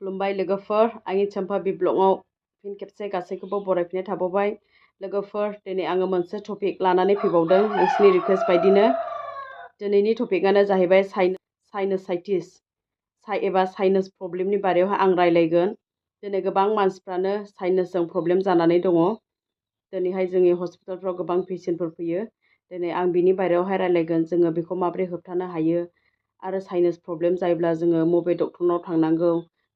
खुलुमबाय लोगोफोर, आंनि चम्पा ब्लगाव फिन खेबसे गासैखौबो बरायफिननाय थाबावबाय। लोगोफोर, दिनै आङो मोनसे टपिक लानानै फैबावदों नोंसिनि रिकुवेस्ट बायदिनो। दिनैनि टपिकआनो जाहैबाय साइनुसाइटिस एबा साइनास प्रब्लेमनि बारायावहाय आं रायलायगोन। दिनै गोबां मानसिफ्रानो साइनासजों प्रब्लेम जानानै दङ। दिनैहाय जोंनि हस्पिटालफ्राव गोबां पेसेन्टफोर फैयो। दिनै आं बिनि बारायावहाय रायलायगोन, जोङो बेखौ माबोरै होबथानो हायो आरो साइनास प्रब्लेम जायोब्ला जोङो बबे डक्टरनाव थांनांगौ,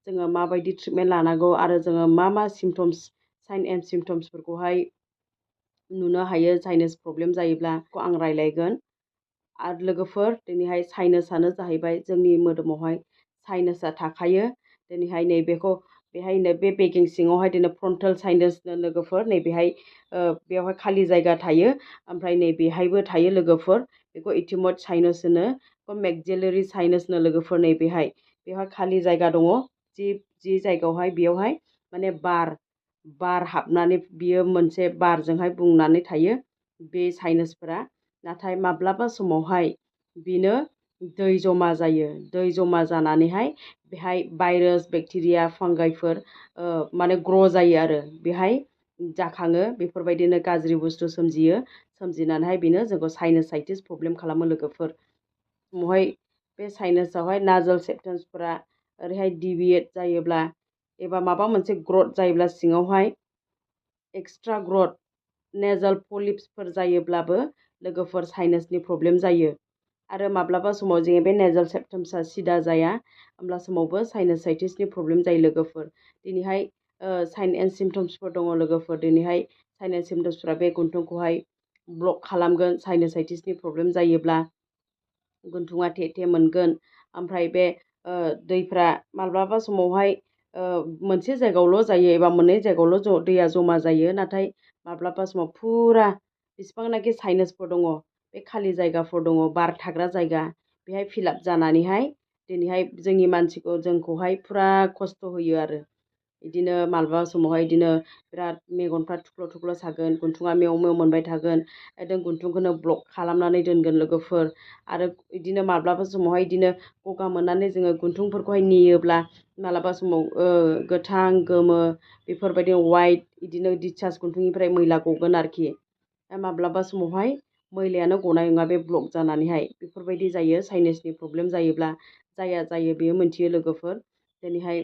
जोङो माबायदि ट्रिटमेन्ट लानांगौ आरो जोङो मा साइन एन्ड सिम्पटम्सफोरखौहाय नुनो हायो साइनास प्रब्लेम जायोब्ला आं रायलायगोन। आरो लोगोफोर, दिनैहाय साइनासआनो जाहैबाय जोंनि मोदोमावहाय साइनासआ थाखायो। दिनैहाय नैबेखौ बेहायनो बे बेगें सिङावहाय दिनै फ्रन्टेल साइनासनो लोगोफोर, नैबेहाय बेवहाय खालि जायगा थायो। ओमफ्राय नैबेहायबो थायो लोगोफोर, बेखौ इटिमड साइनास होनो, मेक्सिलारि साइनासनो लोगोफोर। बेवहाय खालि जायगा दङ, जि जायगायावहाय बेयावहाय माने बार हाबनानै बियो मोनसे बारजोंहाय बुंनानै थायो बे साइनासफोरा। नाथाय माब्लाबा समावहाय बिनो दै जमा जायो। दै जमा जानानैहाय बेहाय भाइरास, बेक्टेरिया, फांगाइफोर माने ग्र' जायो आरो बेहाय जाखाङो। बेफोरबायदिनो गाज्रि बुस्थु सोमजियो। सोमजिनानैहाय बेनो जोंखौ साइनुसाइटिस प्रब्लेम खालामो लोगोफोर। समावहाय बे साइनासावहाय नाजल सेप्टेम्सफोरा ओरैहाय डिभियेट जायोब्ला एबा माबा मोनसे ग्रथ जायोब्ला सिङावहाय एक्सट्रा ग्रथ नेजल पलिप्सफोर जायोब्लाबो लोगोफोर साइनासनि प्रब्लेम जायो। आरो माब्लाबा समाव जोङो बे नेजल सेप्टेम्सआ सिदा जाया, होमब्ला समावबो साइनुसाइटिसनि प्रब्लेम जायो लोगोफोर। दिनैहाय साइन एन्ड सिम्पटम्सफोर दङ लोगोफोर। दिनैहाय साइन एन्ड सिम्पटम्सफोरा बे गन्थंखौहाय ब्लक खालामगोन। साइनुसाइटिसनि प्रब्लेम जायोब्ला गन्थङा थे मोनगोन। ओमफ्राय बे दैफ्रा माब्लाबा समावहाय मोनसे जायगायावल' जायो एबा मोननै जायगायावल' दैया जमा जायो। नाथाय माब्लाबा समाव फुरा बेसेबांनाखि साइनासफोर दङ, बे खालि जायगाफोर दङ, बार थाग्रा जायगा, बेहाय फिलाप जानानैहाय दिनैहाय जोंखौहाय फुरा खस्थ' होयो आरो। बिदिनो माब्लाबा समावहाय बिदिनो बिराद मेगनफ्रा थुख्ल' सागोन, गन्थङा मेव मोनबाय थागोन, एकदम गन्थंखौनो ब्लक खालामनानै दोनगोन लोगोफोर। आरो बिदिनो माब्लाबा समावहाय बिदिनो गगा मोननानै जोङो गन्थंफोरखौहाय नेयोब्ला मालाबा समाव गोथां, गोमो, बेफोरबायदि वाइट बिदिनो डिसचार्ज गन्थंनिफ्राय मैला गगोन आरोखि। माब्लाबा समावहाय मैलायानो गनाय नङा बे ब्लक जानानैहाय। बेफोरबायदि जायो साइनासनि प्रब्लेम जायोब्ला। जायो बेयो मोनथियो लोगोफोर। दिनैहाय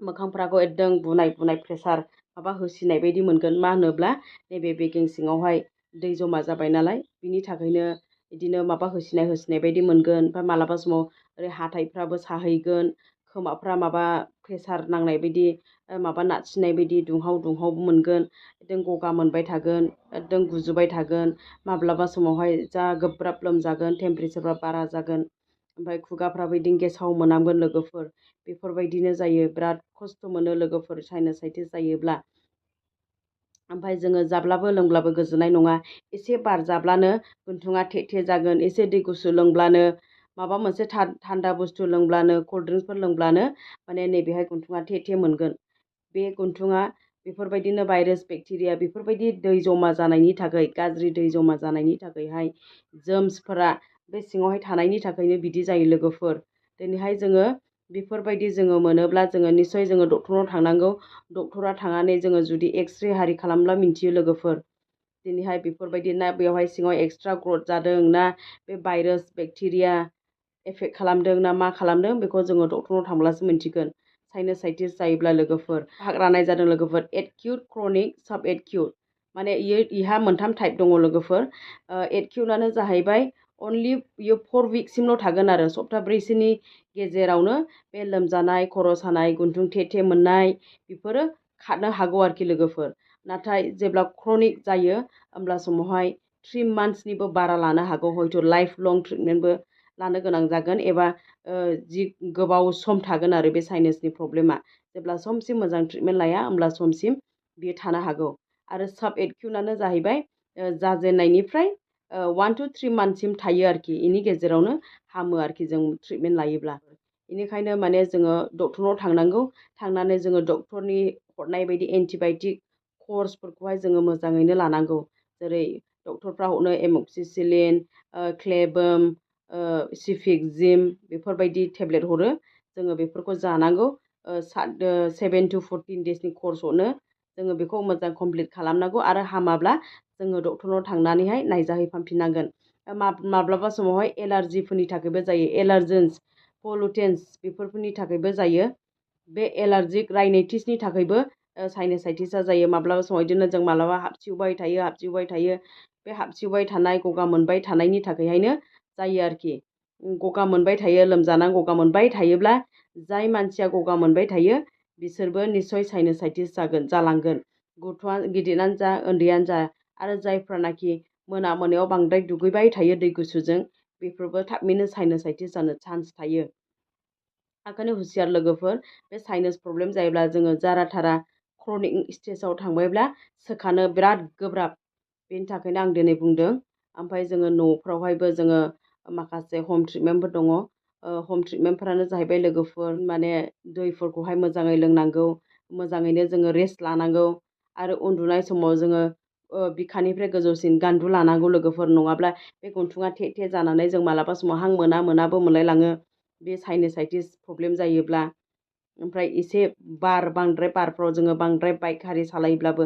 मोखांफ्राखौ एकदम बुनाय प्रेसार माबा होसिनाय बायदि मोनगोन। मा होनोब्ला नैबे बेगें सिङावहाय दै जमा जाबाय नालाय, बिनि थाखायनो बिदिनो माबा होसिनाय बायदि मोनगोन। ओमफ्राय मालाबा समाव ओरै हाथाइफ्राबो साहैगोन, खोमाफ्रा माबा प्रेसार नांनाय बायदि माबा नारसिननाय बायदि दुंहाव मोनगोन। एकदम गगा मोनबाय थागोन, एकदम गुजुबाय थागोन। माब्लाबा समावहाय जा गोब्राब लोमजागोन, टेम्पारेचारफ्रा बारा जागोन। ओमफ्राय खुगाफ्राबो बिदिनो गेसाव मोनामगोन लोगोफोर। बेफोरबायदिनो जायो, बिराद खस्थ' मोनो लोगोफोर साइनुसाइटिस जायोब्ला। ओमफ्राय जोङो जाब्लाबो लोंब्लाबो गोजोननाय नङा। एसे बार जाब्लानो गन्थङा थे जागोन। एसे दै गुसु लोंब्लानो, माबा मोनसे थान्दा बुस्थु लोंब्लानो, कल्ड्रिंक्सफोर लोंब्लानो माने नैबेहाय गन्थङा थे मोनगोन। बे गन्थङा बेफोरबायदिनो भाइरास, बेक्टेरिया बेफोरबायदि दै जमा जानायनि थाखाय, गाज्रि दै जमा जानायनि थाखायहाय जार्मसफोरा बे सिङावहाय थानायनि थाखायनो बिदि जायो लोगोफोर। दिनैहाय जोङो बेफोरबायदि जोङो मोनोब्ला जोङो निस्सय जोङो डक्टरनाव थांनांगौ। डक्टरा थांनानै जोङो जुदि एक्सरे हारि खालामब्ला मिन्थियो लोगोफोर। दिनैहाय बेफोरबायदि ना बेवहाय सिङाव एक्सट्रा ग्रथ जादों ना बे भाइरास, बेक्टेरिया एफेक्ट खालामदों ना मा खालामदों, बेखौ जोङो डक्टरनाव थांब्लासो मिन्थिगोन। साइनुसाइटिस जायोब्ला लोगोफोर राननाय जादों लोगोफोर। एक्युट, क्रनिक, साब एक्युट। माने इहा मोनथाम टाइप दङ लोगोफोर। एक्युटआनो जाहैबाय अनलि बियो 4 उइकसिमल' थागोन आरो, सप्ताब्रैसोनि गेजेरावनो बे लोमजानाय, खर' सानाय, गन्थं थे मोननाय बेफोरो खारनो हागौ आरोखि लोगोफोर। नाथाय जेब्ला क्रनिक जायो, होमब्ला समावहाय 3 मान्थसनिबो बारा लानो हागौ। हयथ' लाइफ लं ट्रिटमेन्टबो लानो गोनां जागोन एबा जि गोबाव सम थागोन आरो बे साइनासनि प्रब्लेमा। जेब्ला समसिम मोजां ट्रिटमेन्ट लाया, होमब्ला समसिम बियो थानो हागौ। आरो साब एक्युटआनो जाहैबाय जाजेननायनिफ्राय 1 to 3 मान्थसिम थायो आरोखि। बेनि गेजेरावनो हामो आरोखि जों ट्रिटमेन्ट लायोब्ला। बेनिखायनो माने जोङो डक्टरनाव थांनांगौ। थांनानै जोङो डक्टरनि हरनाय बायदि एन्टिबाय'टिक कर्सफोरखौहाय जोङो मोजाङैनो लानांगौ। जेरै डक्टरफ्रा हरनो एमक्सिसिलिन, क्लेबम, सिफिकजिम बेफोरबायदि टेब्लेट हरो। जोङो बेफोरखौ जानांगौ। 7 to 14 डेजनि कर्सआवनो जोङो बेखौ मोजां कमप्लिट खालामनांगौ आरो हामाब्ला जोङो डक्टरनाव थांनानैहाय नायजाहैफामफिननांगोन। माब्लाबा समावहाय एलार्जिफोरनि थाखायबो जायो, एलार्जेन्स पलुटेन्स बेफोरनि थाखायबो जायो। बे एलार्जिक राइनाइटिसनि थाखायबो साइनासाइटिसा जायो। माब्लाबा समाव बिदिनो जों माब्लाबा हाबसिउबाय थायो। बे हाबसिउबाय थानाय गगा मोनबाय थानायनि थाखायहायनो जायो आरोखि। गगा मोनबाय थायो, लोमजानानै गगा मोनबाय थायोब्ला जाय मानसिया गगा मोनबाय थायो बिसोरबो निस्सय साइनासाइटिस जालांगोन। गथ'आ गिदिरानो जा उन्दैयानो जा आरो जायफ्रानाखि मोनायाव बांद्राय दुगैबाय थायो दै गुसुजों बेफोरबो थाबैनो साइनासाइटिस जानो चान्स थायो। ओंखायनो हुसियार लोगोफोर, बे साइनास प्रब्लेम जायोब्ला जोङो जारा थारा क्रनिक स्टेजाव थांबायब्ला सोखानो बिराद गोब्राब। बेनि थाखायनो आं दिनै बुंदों। ओमफ्राय जोङो न'फ्रावहायबो जोङो माखासे हम ट्रिटमेन्टफोर दङ। हम ट्रिटमेन्टफोरानो जाहैबाय लोगोफोर माने दैफोरखौहाय मोजाङै लोंनांगौ, मोजाङैनो जोङो रेस्ट लानांगौ आरो उन्दुनाय समाव जोङो बिखानिफ्राय गोजौसिन गान्दु लानांगौ लोगोफोर, नङाब्ला बे गन्थङा थे जानानै जों मालाबा समाव हां मोनाबो मोनलायलाङो बे साइनासाइटिस प्रब्लेम जायोब्ला। ओमफ्राय एसे बांद्राय बारफ्राव जोङो बांद्राय बाइक आरि सालायोब्लाबो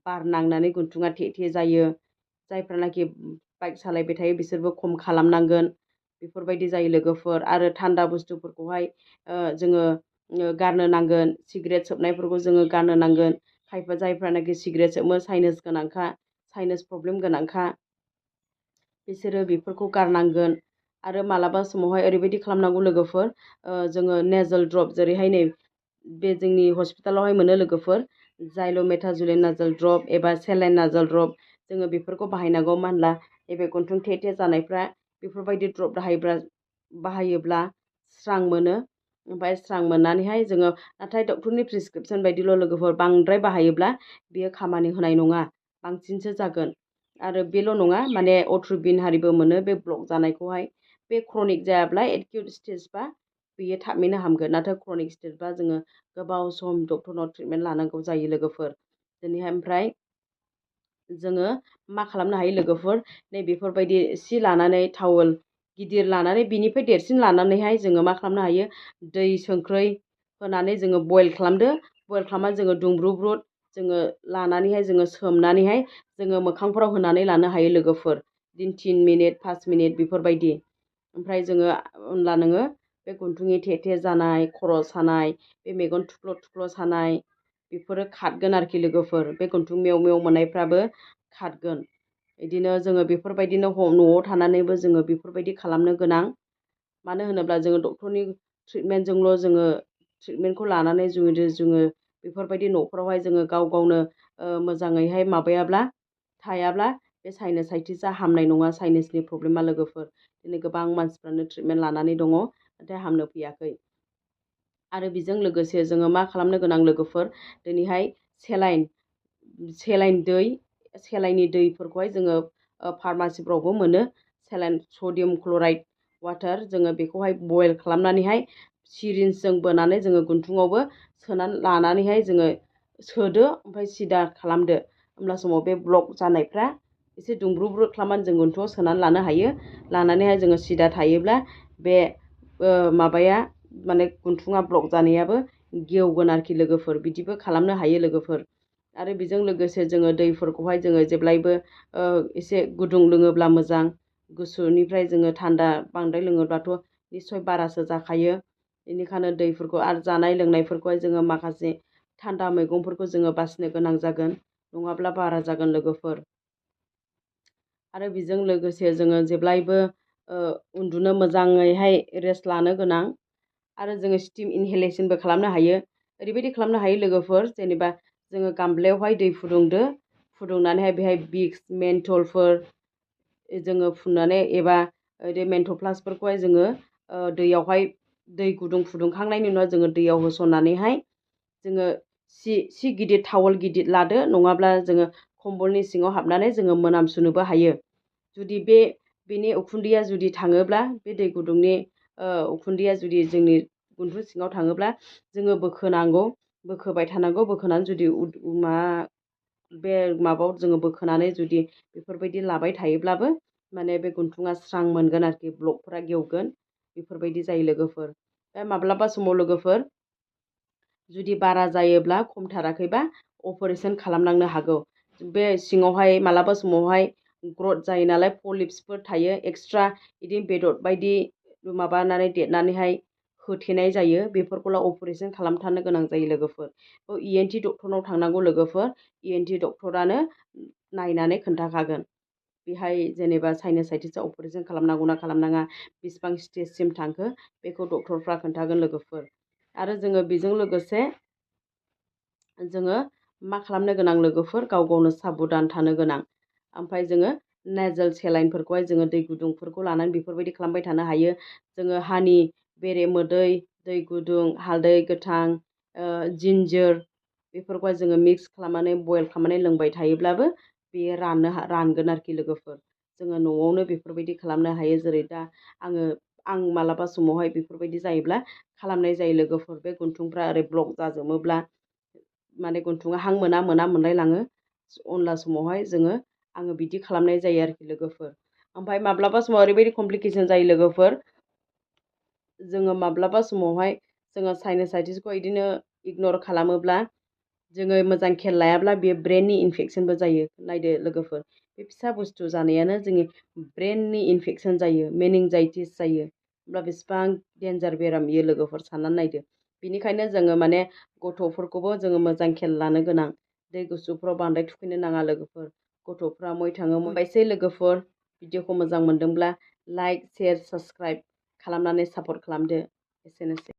बार नांनानै गन्थङा थे जायो। जायफ्रानाखि बाइक सालायबाय थायो बिसोरबो खम खालामनांगोन। बेफोरबायदि जायो लोगोफोर। आरो थान्दा बुस्थुफोरखौहाय जोङो गारनो नांगोन। सिगारेट सोबनायफोरखौ जोङो गारनो नांगोन। खायफा जायफ्रानाखि सिगारेट सोबो साइनास गोनांखा, साइनास प्रब्लेम गोनांखा बिसोरो बेफोरखौ गारनांगोन। आरो मालाबा समावहाय ओरैबायदि खालामनांगौ लोगोफोर, जोङो नेजल ड्रप जेरैहाय नै बे जोंनि हस्पिटालावहाय मोनो लोगोफोर, जाइल'मेथाजुलिन नाजल ड्रप एबा सेलाइन नाजल ड्रप, जोङो बेफोरखौ बाहायनांगौ। मानो होनब्ला नैबे गन्थं थे जानायफ्रा बेफोरबायदि ड्रप बाहायोब्ला स्रां मोनो। ओमफ्राय स्रां मोननानैहाय जोङो, नाथाय डक्टरनि प्रिसक्रिपसन बायदिल' लोगोफोर, बांद्राय बाहायोब्ला बियो खामानि होनाय नङा, बांसिनसो जागोन। आरो बेल' नङा, माने अट्रुबिन हारिबो मोनो बे ब्लक जानायखौहाय। बे क्रनिक जायाब्ला एक्युट स्टेजबा बेयो थाबैनो हामगोन। नाथाय क्रनिक स्टेजबा जोङो गोबाव सम डक्टरनाव ट्रिटमेन्ट लानांगौ जायो लोगोफोर। दिनैहाय ओमफ्राय जोङो मा खालामनो हायो लोगोफोर, नै बेफोरबायदि सि लानानै टावेल गिदिर लानानै बिनिफ्राय देरसिन लानानैहाय जोङो मा खालामनो हायो, दै संख्रै होनानै जोङो बयल खालामदो। बयल खालामनानै जोङो दुंब्रुद जोङो लानानैहाय जोङो सोमनानैहाय जोङो मोखांफोराव होनानै लानो हायो लोगोफोर। 3 मिनिट 5 मिनिट बेफोरबायदि। ओमफ्राय जोङो होनब्ला नोङो बे गन्थंनि थे जानाय, खर' सानाय, बे मेगन थुख्ल' सानाय बेफोरो खारगोन आरोखि लोगोफोर। बे गन्थं मेव मोननायफ्राबो खारगोन। बिदिनो जोङो बेफोरबायदिनो न'आव थानानैबो जोङो बेफोरबायदि खालामनो गोनां। मानो होनोब्ला जोङो डक्टरनि ट्रिटमेन्टजोंल' जोङो ट्रिटमेन्टखौ लानानै जोङो बेफोरबायदि न'फोरावहाय जोङो गावनो मोजाङैहाय थायाब्ला बे साइनासाइटिसा हामनाय नङा। साइनासनि प्रब्लेमा लोगोफोर, दिनै गोबां मानसिफ्रानो ट्रिटमेन्ट लानानै दङ नाथाय हामनो फैयाखै। आरो बेजों लोगोसे जोङो मा खालामनो गोनां लोगोफोर, दिनैहाय सेलाइननि दैफोरखौहाय जोङो फार्मासिफ्रावबो मोनो। सेलाइन सडियाम क्लराइड वाटार, जोङो बेखौहाय बयल खालामनानैहाय सिरिन्सजों बोनानै जोङो गन्थङावबो सोनानै लानानैहाय जोङो सोदो, ओमफ्राय सिदा खालामदो। होमब्ला समाव बे ब्लक जानायफ्रा एसे दुंब्रुद खालामनानै जों गन्थङाव सोनानै लानो हायो। लानानैहाय जोङो सिदा थायोब्ला बे माबाया माने गन्थङा ब्लक जानायाबो गेवगोन आरोखि लोगोफोर। बिदिबो खालामनो हायो लोगोफोर। आरो बेजों लोगोसे जोङो दैफोरखौहाय जोङो जेब्लायबो एसे गुदुं लोङोब्ला मोजां। गुसुनिफ्राय जोङो थान्दा बांद्राय लोङोब्लाथ' निस्सय बारासो जाखायो। बेनिखायनो दैफोरखौ आरो जानाय लोंनायफोरखौहाय जोङो माखासे थान्दा मैगंफोरखौ जोङो बासिनो गोनां जागोन, नङाब्ला बारा जागोन लोगोफोर। आरो बेजों लोगोसे जोङो जेब्लायबो उन्दुनो मोजाङैहाय रेस्ट लानो गोनां। आरो जोङो स्टिम इनहेलेसनबो खालामनो हायो। ओरैबायदि खालामनो हायो लोगोफोर, जेनेबा जोङो गामलायावहाय दै फुदुंनानैहाय बेहाय भिक्स मेन्थलफोर जोङो फुननानै, एबा मेन्थल प्लासफोरखौहाय जोङो दैयावहाय दै गुदुं फुदुंखांनायनि उनाव जोङो दैयाव होसननानैहाय जोङो सि गिदिर टावेल गिदिर लादो, नङाब्ला जोङो कम्बलनि सिङाव हाबनानै जोङो मोनामसुनोबो हायो। जुदि बेनि उखुन्दैया जुदि थाङोब्ला, बे दै गुदुंनि उखुन्दैया जुदि जोंनि गन्थं सिङाव थाङोब्ला जोङो बोखोबाय थानांगौ। बोखोनानै जुदि बे माबायाव जोङो बोखोनानै जुदि बेफोरबायदि लाबाय थायोब्लाबो माने बे गन्थङा स्रां मोनगोन आरोखि, ब्लकफोरा गेवगोन। बेफोरबायदि जायो लोगोफोर। माब्लाबा समाव लोगोफोर जुदि बारा जायोब्ला खमथाराखैबा अपारेसन खालामनांनो हागौ। बे सिङावहाय मालाबा समावहाय ग्रथ जायो नालाय पलिप्सफोर थायो एक्सट्रा बिदिनो बेदर बायदि माबानानै देरनानैहाय होथेनाय जायो, बेफोरखौल' अपारेसन खालामथारनो गोनां जायो लोगोफोर। ENT डक्टरनाव थांनांगौ लोगोफोर, ENT डक्टरानो नायनानै खोन्थाखागोन बेहाय जेनेबा साइनासाइटिसआ अपारेसन खालामनांगौना खालामनाङा, बेसेबां स्टेजसिम थांखो बेखौ डक्टरफ्रा खोन्थागोन लोगोफोर। आरो जोङो बेजों लोगोसे जोङो मा खालामनो गोनां लोगोफोर, गाव गावनो साबधान थानो गोनां। ओमफ्राय जोङो नेजेल सेलाइनफोरखौहाय जोङो दै गुदुंफोरखौ लानानै बेफोरबायदि खालामबाय थानो हायो। जोङो हानि बेरे मोदै, दै गुदुं, हालदै गोथां, जिन्जार बेफोरखौहाय जोङो मिक्स खालामनानै बयल खालामनानै लोंबाय थायोब्लाबो बेयो रानगोन आरोखि लोगोफोर। जोङो न'आवनो बेफोरबायदि खालामनो हायो। जेरै दा आं मालाबा समावहाय बेफोरबायदि जायोब्ला खालामनाय जायो लोगोफोर। बे गन्थंफ्रा ओरै ब्लक जाजोबोब्ला माने गन्थङा हां मोना मोनलायलाङो, अब्ला समावहाय आङो बिदि खालामनाय जायो आरोखि लोगोफोर। ओमफ्राय माब्लाबा समाव ओरैबायदि कमप्लिकेसन जायो लोगोफोर, जोङो माब्लाबा समावहाय जोङो साइनासाइटिसखौ बिदिनो इगनर खालामोब्ला, जोङो मोजां खेल लायाब्ला बेयो ब्रेननि इनफेक्सनबो जायो। नायदो लोगोफोर, बे फिसा बुस्थु जानायानो जोंनि ब्रेननि इनफेक्सन जायो, मेनिनजाइटिस जायो। होमब्ला बेसेबां डेन्जार बेराम बियो लोगोफोर, साननानै नायदो। बेनिखायनो जोङो माने गथ'फोरखौबो जोङो मोजां खेल लानो गोनां। दै गुसुफ्राव बांद्राय थुखैनो नाङा लोगोफोर, गथ'फ्रा मय थाङो। हामबायसै लोगोफोर, भिडिअखौ मोजां मोनदोंब्ला लाइक, शेयार, साबस्क्राइब खालामनानै सापर्ट खालामदो। एसेनोसै।